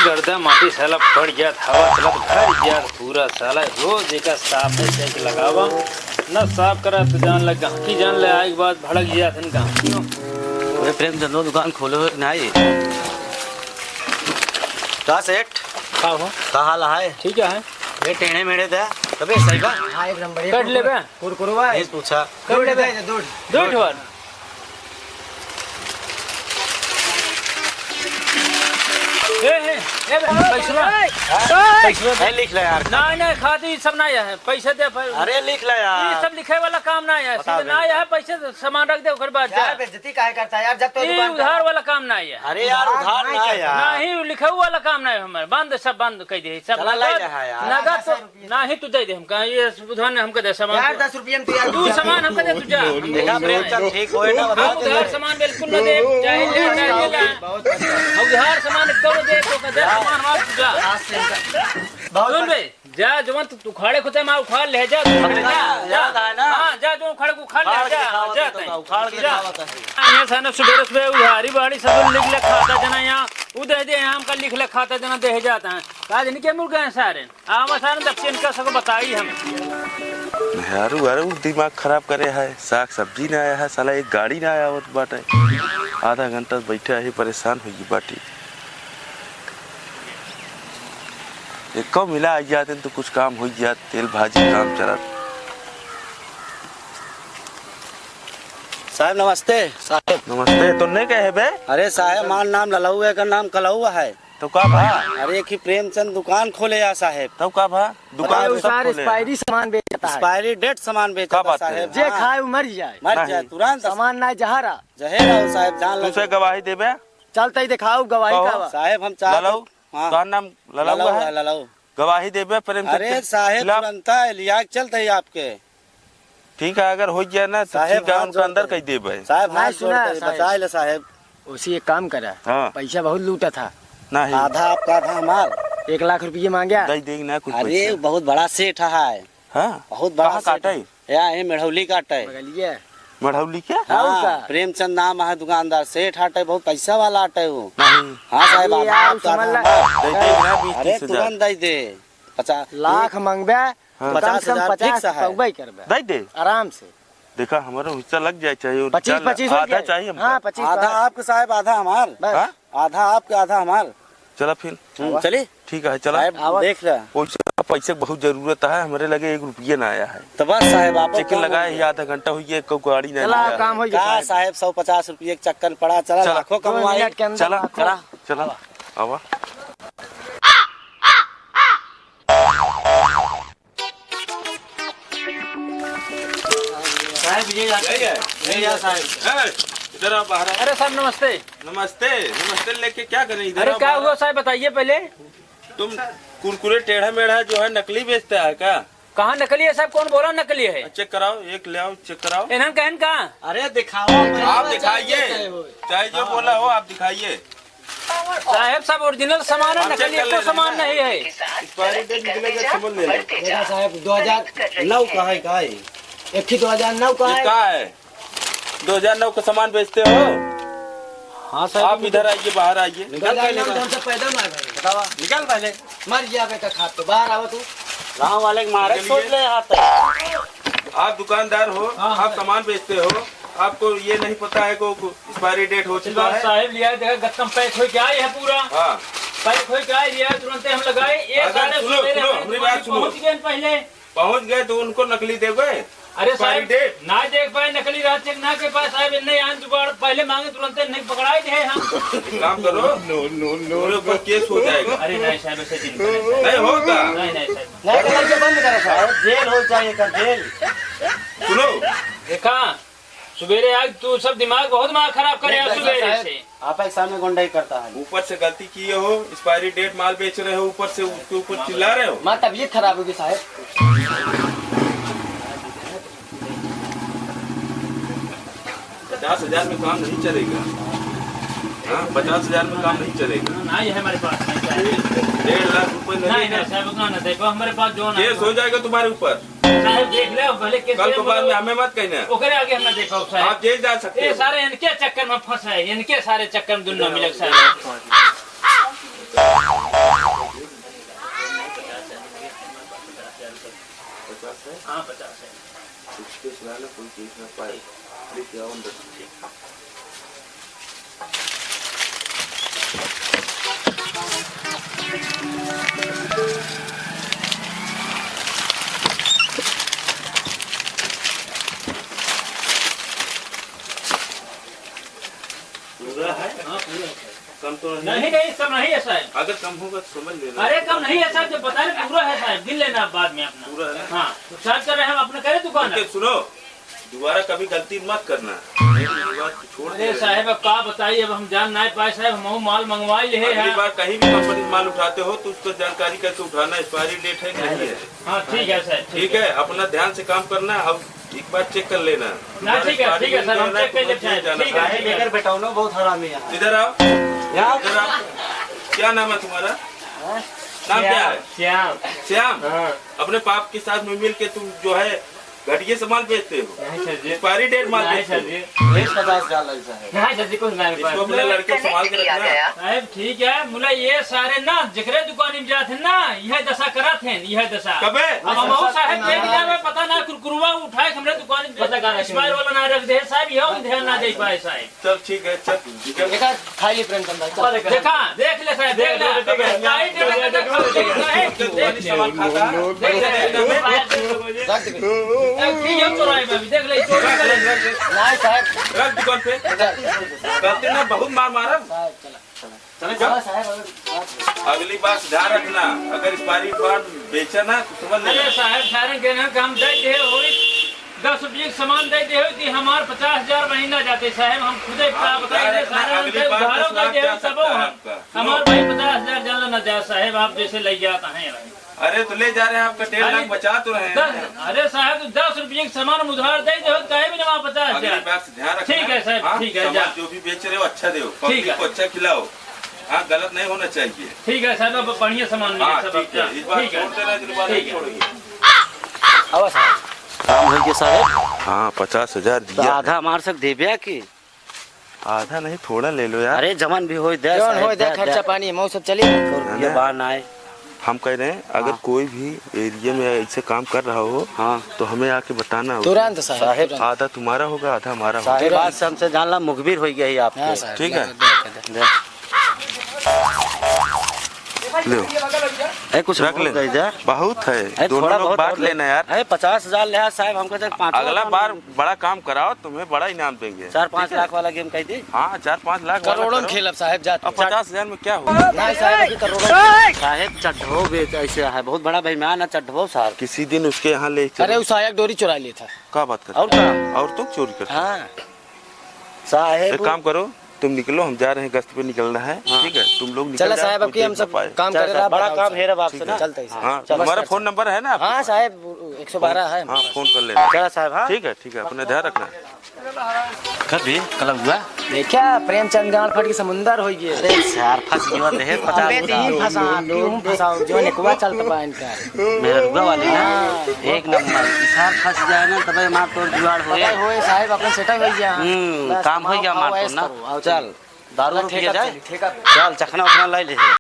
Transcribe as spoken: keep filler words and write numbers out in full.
गर्दा माटी साला पड़ जात, हवा चलत भर जात पूरा साला। रोज एका साफ है, सेंक लगावा, न साफ करा तो जान लग गहकी जान ले, आए के बाद भड़क जात हन गहकियों। ओए प्रेमचंदो दुकान खोले हो कि नाही? का सेठ? का हो? का हाल है? ठीक है। ये टेढ़े मेढ़े थे, तबे सही बा? हाँ, एकदम बढ़िया। कट लेबे? कुरकुरवा है। नहीं पूछा। कट लेबे? दूध। दूध वाला। ए, ए, ए, पैसवा। ए, पैसवा दे। ए, लिख ले यार। नहीं, नहीं, खाती सब ना है। पैसे दे, पै- अरे, लिख ले यार। ये सब लिखे वाला काम ना है। बता सीधे दे। ना है, पैसे, सामान रख दे, ओकर बाद जा। जा। बेइज्जती काहे करता है यार, जब तो ये दुकान उधार का वाला काम ना है। अरे यार, उधार उधार ना नहीं है यार। नहीं, लिखे वाला काम ना है हमारे। बंद, सब बंद कर दे, सब चला, ले नगद, ले यार। नगद तो नहीं, तू दे दे हमका, ये उधार ने हमका दे सामान यार, तू। दस रुपया में तू यार तू सामान हमका दे, तू जा। देखा, प्रेमचंद, ठीक होए ना, हम बता दे। उधार सामान बिल्कुल न दे, चाहे ले, चाहे ले ला। बहुत बढ़िया। हम उधार सामान कब दे, तो का दे सामान हमार, तू जा। आज से इनका बहुत सुन बे, जा, जवन तू उखाड़े खुदे मार उखाड़ ले, जा, तू जा, जा। याद आए ना? हाँ, जा, जो उखाड़े को उखाड़ ले, उखाड़ के जा, दिखावत जा, है, तू तो उखाड़ के जा। दिखावत है। हाँ, ये साने सुबेरे सुबेरे उधारी बाड़ी सब लिख ले खाता जना यहाँ, उ दे दे, हमका लिख ले खाता जना दे जाता है। का दिन के मुर्गा है सारे? आवा सारे दक्षिण का सबको बताई हम। मेहरारू अरे उ दिमाग खराब करे है, साग सब्जी ना आया है, साला एक गाड़ी ना आवत बाटे। आधा घंटा से बैठे ही परेशान होई बाटी। एको मिला आ जाते तो कुछ काम हो जात, तेल भाजी काम चलत। साहेब नमस्ते। साहेब। नमस्ते, तो नहीं कहे बे? अरे साहेब, हमार नाम ललऊ है, एकर नाम कलऊ है। तो का भा? अरे, एक ही प्रेमचंद दुकान खोले या साहेब। तब का भा? दुकान अरे, तो सब उसार खोले। Expiry सामान बेचता है। Expiry date सामान बेचता का बात साहेब। करे? जे हाँ। खाए, वो मर जाए। मर नहीं। जाए, तुरंत। सामान ना जहर आ। जहर आओ साहेब, जान तुमसे लगे। गवाही देबे? चलते ही दिखाओ, गवाही कहो। का बा? साहेब, हम चाहते ललऊ, हाँ। तोहार नाम ललऊ ललऊ है? है, ललऊ। गवाही देबे प्रेमचंद अरे के साहेब, खिलाफ? तुरंत लिया के चलते ही आपके। ठीक है, अगर हो गया ना, तो साहेब, ठीक है, हाथ उनका जोड़ अंदर दे। कह देबे। साहेब, हाथ नहीं, जोड़ सुना, दे, साहेब। बचा ले, साहेब। उसी एक काम करा, हाँ। पैसा बहुत लूटा था। नहीं। आधा आपका, आधा हमार। एक लाख रुपये मांगा। दे देंगे ना कुछ अरे, पैसा। बहुत बड़ा सेठ है। हाँ? बहुत बड़ा कहाँ सेठ। काटे? या, ये मेढ़ौली काटे। बगलिए। मेढ़ौली के? हाँ, हाँ, का? प्रेमचंद नाम है दुकानदार, सेठ आटे, बहुत पैसा वाला आटे वो। नहीं। हाँ, साहेब, अरे आधा यार, आपका, आधा समझ ला। हमार। दे देंगे ना बीस अरे, तीस हजार। तुरंत दे दे। पचास लाख मांगबे, हाँ। तो कम से कम पचास हजार पचास fix है। पउबे करबे। दे दे। आराम से। देखा, हमारा हिस्सा लग जाए, चाहे वो पच्चीस, चल, पच्चीस हो आधा जाए। चाहिए हमका। हाँ, पच्चीस आधा तो है। आपके साहेब, आधा हमार। बस। हाँ? आधा आपके, आधा हमार। चला फिर। हम्म, चली? ठीक है, चला। साहेब, आवा। देख ले। वैसे पैसे बहुत जरूरत है, हमरे लगे एक रुपया ना आया है। तो बस साहेब, आप चेकिंग लगाए ही आधा घंटा हुई है, कोई गाड़ी नहीं चला, आया। काम हो गया का साहेब। साहेब, सौ पचास रुपये के चक्कर में पड़ा, चला, चला। लाखों दो कमवाए। मिनट के अंदर चला, लाखों। चला। चला, आवा। साहेब, ये जा, यही है। ये जा, साहेब। ए, इधर आओ, बाहर आओ। अरे साहब, नमस्ते। नमस्ते, नमस्ते लेके क्या करें? इधर अरे, आओ, क्या बाहर हुआ आओ। साहब, बताइए पहले। तुम कुरकुरे टेढ़ा मेढ़ा जो है, नकली बेचता है क्या? कहाँ नकली है साहब? कौन बोला नकली है? चेक कराओ, एक ले आओ, चेक कराओ। इन्हन कहन का? अरे, दिखाओ, आप दिखाइए, चाहे जो बोला हो, आप दिखाइए। साहेब, सब original सामान है, आप नकली चेक कर एको लेना। सामान नहीं है। Expiry date निकलेगा, समझ लेना। देखा साहेब, दो हजार नौ का है, का है? एक ही दो हजार नौ का ये है। का है? दो हजार नौ का सामान बेचते हो? हाँ साहेब, आप इधर आइए, बाहर आइए। निकल पहले, दो हजार नौ में तो हम सब पैदा ना भए। बतावा। निकल पहले। मर गया बेटा, खा तो बाहर आवा तू। गाँव वाले के मारे निकलिए। सोच ले हाथ। आप दुकानदार हो, हाँ, आप हाँ। सामान बेचते हो, आपको ये नहीं पता है को, को expiry date हो चुका है? साहेब, लिया देखा, गत्तम pack होई के आई है पूरा। हाँ। Pack होई के आई, लिया तुरंते हम लगाए। ये अगर सारे सुनो, सुबेरे सुनो, हम हमारी बात सुनो। पहुँच गए पहले। पहुँच गए तो उनको नकली देबे? अरे expiry साहेब, date। ना देख पाए, नकली रहा, चेक ना कर पाए साहेब, इन्ने आन जुगाड़ पहले मांगे, तुरंते नहीं पकड़ाए थे हम। एक काम करो, no, no, no, तुम्हारे ऊपर case हो जाएगा। अरे नहीं साहेब, ऐसे दिन नहीं होता। नहीं, नहीं साहेब। नहीं, नहीं, ये बंद करो साहेब, जेल हो जाए, कर जेल। सुनो। देखा, सुबेरे आज तू सब दिमाग, बहुत दिमाग खराब करे नहीं, आज सुबेरे साहब। से। आप एक सामने गुंडाई करता है। ऊपर से गलती किए हो, expiry date माल बेच रहे हो, ऊपर से उसके ऊपर चिल्ला रहे हो। माँ तबीयत खराब होगी साहब। पचास हजार में काम नहीं चलेगा। हाँ, पचास हजार में काम नहीं चलेगा। नहीं है हमारे पास, नहीं है। डेढ़ लाख रुपए नहीं, लगेगा। नहीं साहब, उतना ना दे पाओ, हमारे पास जो ना case हो जाएगा तुम्हारे ऊपर। साहब, देख ले, भले के कल को बाद में हमें मत कहना। ओकरे आगे हम ना देख पाओ, साहब। आप जेल जा सकते हो। सारे इनके चक्कर में फंसे हैं, इनके सारे चक्कर में दुनिया मिले, साहब। केस ना, ना कोई केस ना पाए। लेके आओ अंदर। पूरा है? हाँ, पूरा है। कम तो नहीं? नहीं, नहीं, कम नहीं है साहब। अगर कम होगा तो समझ लेना। अरे, कम नहीं है साहब, जब बता रहे पूरा है साहब, गिन लेना आप बाद में अपना। पूरा है ना? हाँ, तो चार्ज कर रहे हैं हम, अपना करे दुकान है। ओके, सुनो, दोबारा कभी गलती मत करना। नहीं, ये बात तो छोड़ दे अरे रहे हैं। साहब, अब का बताइए, अब हम जान ना पाए साहब, हम माल मंगवा ही ले अगली हैं। बार कहीं भी कंपनी से माल उठाते हो तो उसको जानकारी करके उठाना, एक्सपायरी डेट है कि नहीं है। हाँ, ठीक है साहब, ठीक ठीक है। है, अपना ध्यान से काम करना। अब एक बार चेक कर लेना। ना, ठीक है, ठीक है सर, हम चेक कर लेते हैं। ठीक है, ठीक है। साहेब, एकर बेटौनो बहुत हरामी है। इधर आओ। यहाँ। इधर आओ। क्या नाम है तुम्हारा? हाँ? नाम क्या है? श्याम। श्याम? हाँ। अपने बाप के साथ में मिल के तुम जो है घटिया सामान बेचते हो। नहीं सर जी। एक्सपायरी डेट माल नहीं बेचते सर हो। जी। बीस पचास हजार लग जाए। नहीं सर जी, कुछ नहीं इसको पास। अपने लड़के संभाल के रखना। साहब, ठीक है, मुला ये सारे ना जेकरे दुकान में जात है ना, यह दशा करत है, यह दशा। कबे? अब हम साहब, एक हजार में पता ना कुरकुरवा उठाए, हमरे दुकान में पता का एक्सपायर वाला ना रख दे साहब, यह हम ध्यान ना दे पाए साहब। चल ठीक है, चल। देखा, खाई ले प्रेमचंद भाई, चल। देखा, देख ले साहब, देख ले। देख ले, देख ले, देख ले। देख ले, देख ले। रख दे। ए, ठीक है, चोराई में भी देख ले, चोरी कर ले। नहीं साहब। रख दुकान पे। चल। गलती ना बहुत मार मारा। साहब, चला। चले जाओ। हाँ, साहब, अगर बात अगली बार से ध्यान रखना, अगर एक्सपायरी माल बेचा ना तो समझ लेना। अरे साहब, सारे के ना काम दे दे हो, दस रुपये के सामान दे दे हो कि हमार पचास हजार महीना जाते साहब, हम खुदे आप का बताइए, ध्यान रखना, सारे अगली बार उधारो दस लाख दे दे हो, जा तब सकता है हम। आपका। हमार भाई पचास हजार ज्यादा ना जा साहब, आप जैसे ले जाता है भाई। अरे तो ले जा रहे हैं, आपका डेढ़ लाख अरे बचा तो रहे हैं। दस, अरे साहब, तो दस रुपये के सामान हम उधार दे दे हो, तो काहे भी ना वहाँ पचास हजार। अगली बार से ध्यान रखना। ठीक है साहब, हाँ, ठीक है, सामान जा। जो भी बेच रहे हो, अच्छा दो, ठीक पब्लिक है। को अच्छा खिलाओ। हाँ, गलत नहीं होना चाहिए। ठीक है साहब, अब बढ़िया सामान मिले हाँ, सब ठीक है, अपना। इस बार ठीक है। छोड़ देना, अगली बार ठीक नहीं है। छोड़ेंगे। आवा साहब। काम हो गया साहब। हाँ, पचास हजार तो दिया है। आधा हमार सब देब्या की? आधा नहीं, थोड़ा ले लो यार। अरे, जवन भी होई, दे जवन साहब, होई, दे, दे, खर्चा दे। पानी, मऊ सब चली। एक रुपया ना, ना। बाहर ना आए। हम कह रहे हैं, अगर हाँ। कोई भी एरिया में ऐसे काम कर रहा हो, हाँ। तो हमें आके बताना होगा। तुरंत साहब, साहब। तुरंत। आधा तुम्हारा होगा, आधा हमारा होगा। साहब, बात से हमसे जान ला, मुखबिर हो गया ही आपके। हाँ, साहब, ठीक है? दे, दे, दे। ले। ए, कुछ रख ले। बहुत दे जा। बहुत है, ए, दोनों थोड़ा लोग बहुत बांट और दे। लेना यार। ए, पचास हजार ले आ साहब, हमको तो पाँच अगला बार बड़ा काम कराओ, तुम्हें बड़ा इनाम देंगे। चार पाँच ठीक है? लाख वाला गेम कह दी। हाँ, चार पाँच लाख वाला करोड़ों में करो। खेलब साहब, जाते। अब पचास हजार में क्या होगा? नहीं साहब, अभी करोड़ों में खेलब। साहब, चड्ढो बेच ऐसे है, बहुत बड़ा बेईमान है चड्ढो साहब। किसी दिन उसके यहाँ ले चलो। अरे, उस साया डोरी चुरा लिया था। का बात करते और हो? का? और तो चोरी करते हो। हाँ। साहेब एक काम करो, तुम निकलो, हम जा रहे हैं, गश्त पे निकलना है, हाँ। ठीक है? तुम लोग निकल चला जाओ, साहेब, कोई अब की हम देख ना सब पाए। काम चल करे साहब, रहा, बड़ा बताओ काम साहब। है रे बाप से ठीक ना। है। चलते हैं साहब। हाँ, चलो। तुम्हारा नमस्कार फोन साहब। नंबर है ना आपके हाँ पास? साहेब, एक सौ बारह है हाँ, हमारे पास। फोन कर लेना। चला साहेब, हाँ। ठीक है, ठीक है, अपने ध्यान रखना। कब भी कलम हुआ? देखा, प्रेमचंद गांड फट के समुंदर हो गए। अरे सार, फंस गया, दहेज पचास अबे हजार। दही फंसा, क्यों फंसाओ, जो नेकवा चलत बा इनका। मेहरुआ वाली ना, हाँ। एक नंबर। ई सार फंस जाए ना, तबे हमार तोर जुगाड़ होए। अरे होए साहेब, अपन सेटल हो गया। हम्म, बस, काम हो आओ, गया हमार आओ, तोर ऐश ना। करो, आओ, चल, चलो। दारू वारू पिया जाए। चल, चखना उखना लाई ले।